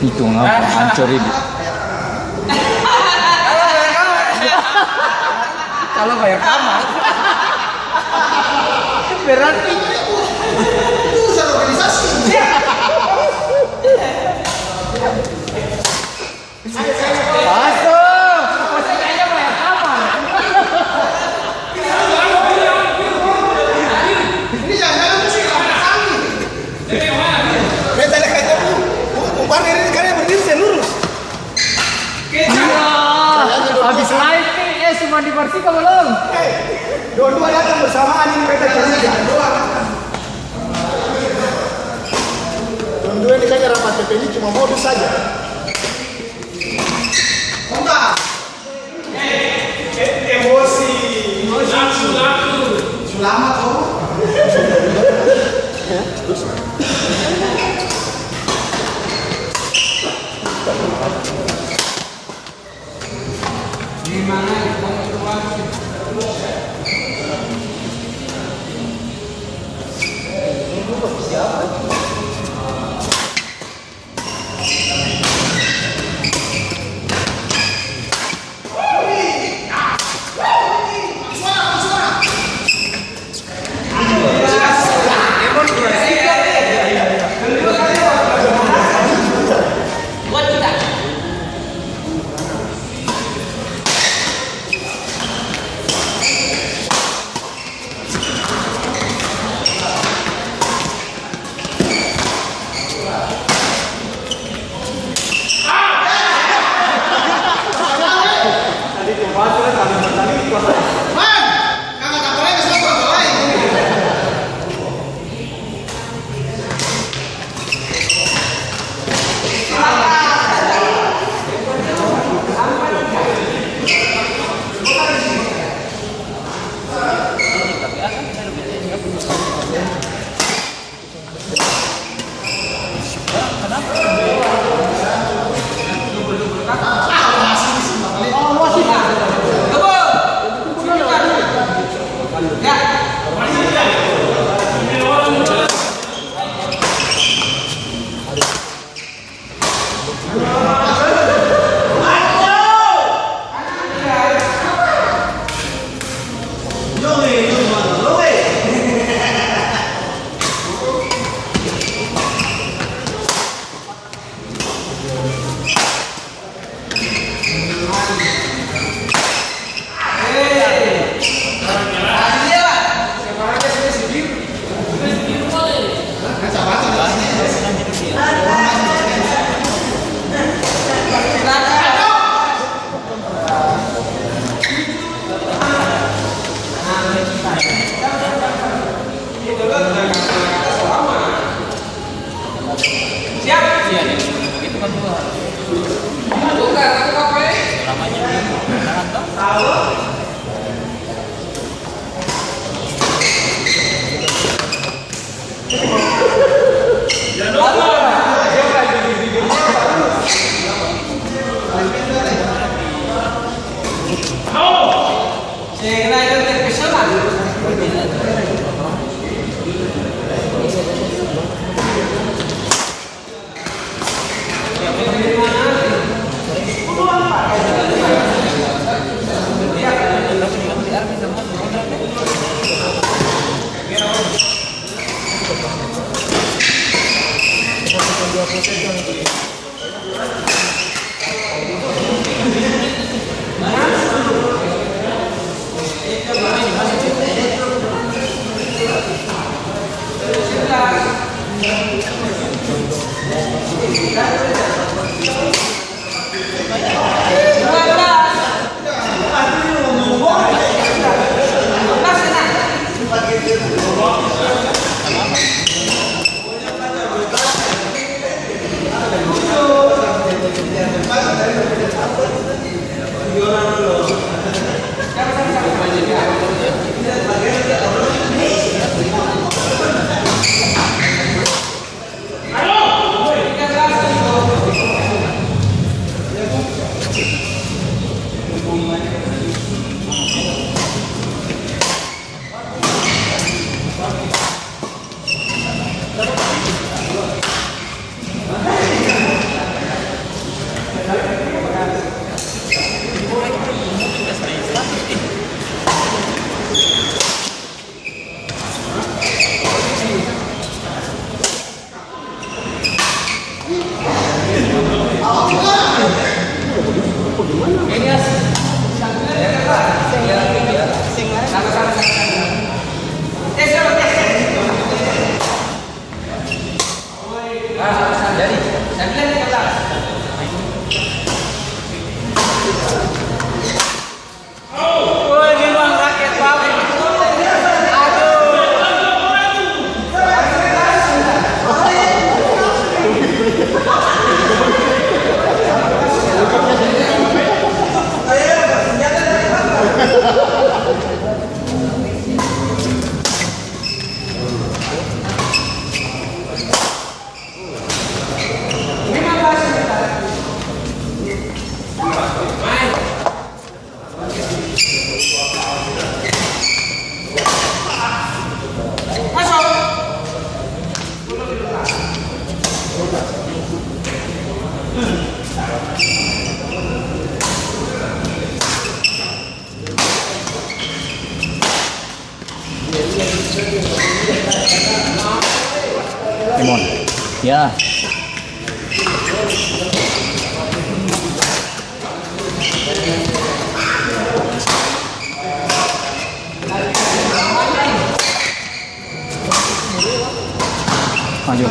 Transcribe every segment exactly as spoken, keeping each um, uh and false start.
Itu ngapa hancur ini? Kalau bayar kamar. Berarti urusan organisasi. Masuk. Ini jangan-jangan tuh si Ramadhan. Beta lihat kata bu, bu, bu Barney ini kalian berdiri saya lurus. Iya, habis live nih, eh, cuma dibersihkan belum? Eh, dua-dua datang bersamaan ini beta curiga. Dua-dua ini kayaknya rapat P P ini cuma modus saja. Kontak. Eh, eh, emosi. Emosi. Laku, laku. Selamat, oh. Siap? Iya, iya. Itu kan dua. Buka, buka, apa ya? Namanya dia. Jangan dong. Tahu. Jadi, saya bilang tiga belas. Woi, memang rakyat babi. Aduh. Timon. Ya. Maju.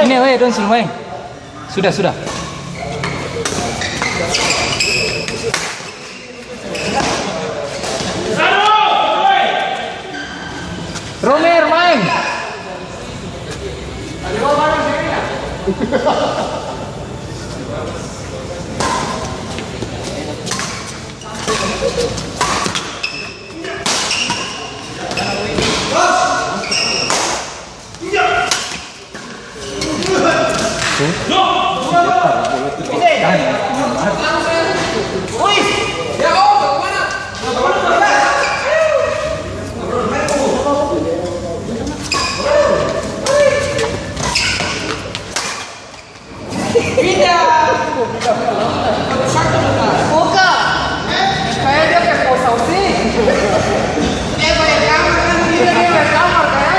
Ini, weh, dong suruh main. Sudah, sudah. Romer, main. Pindah. Buka. Supaya dia ke posisi. Dia balik kamar kan, dia, dia balik kamar kan.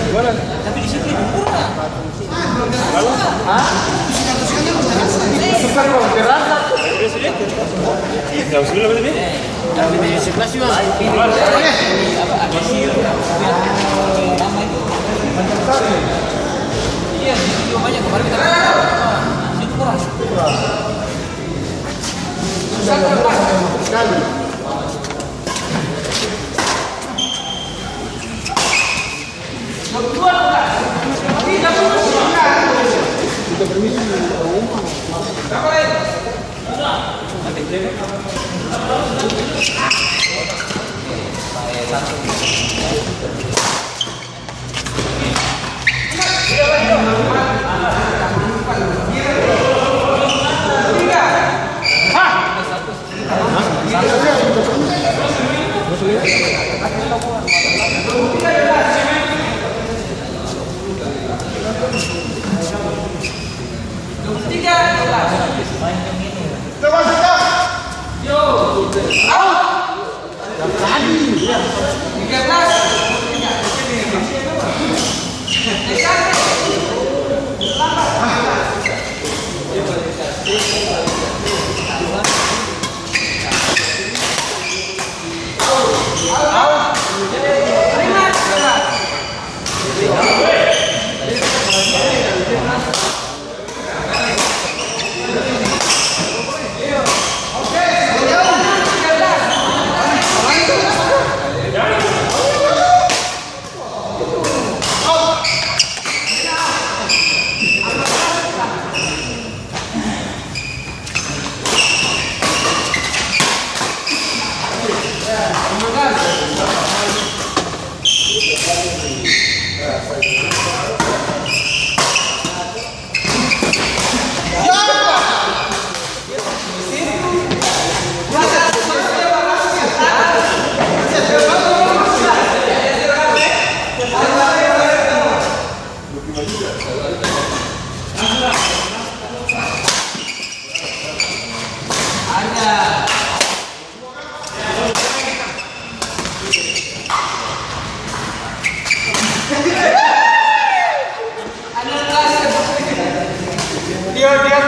Gimana? Tapi di situ hiburan. Hah? Suka kau terasa. Nggak usah dulu, Bang. Tapi di sebelah sih, Bang. Iya, di situ banyak kemarin kita. Situ keras. Sekali. Dia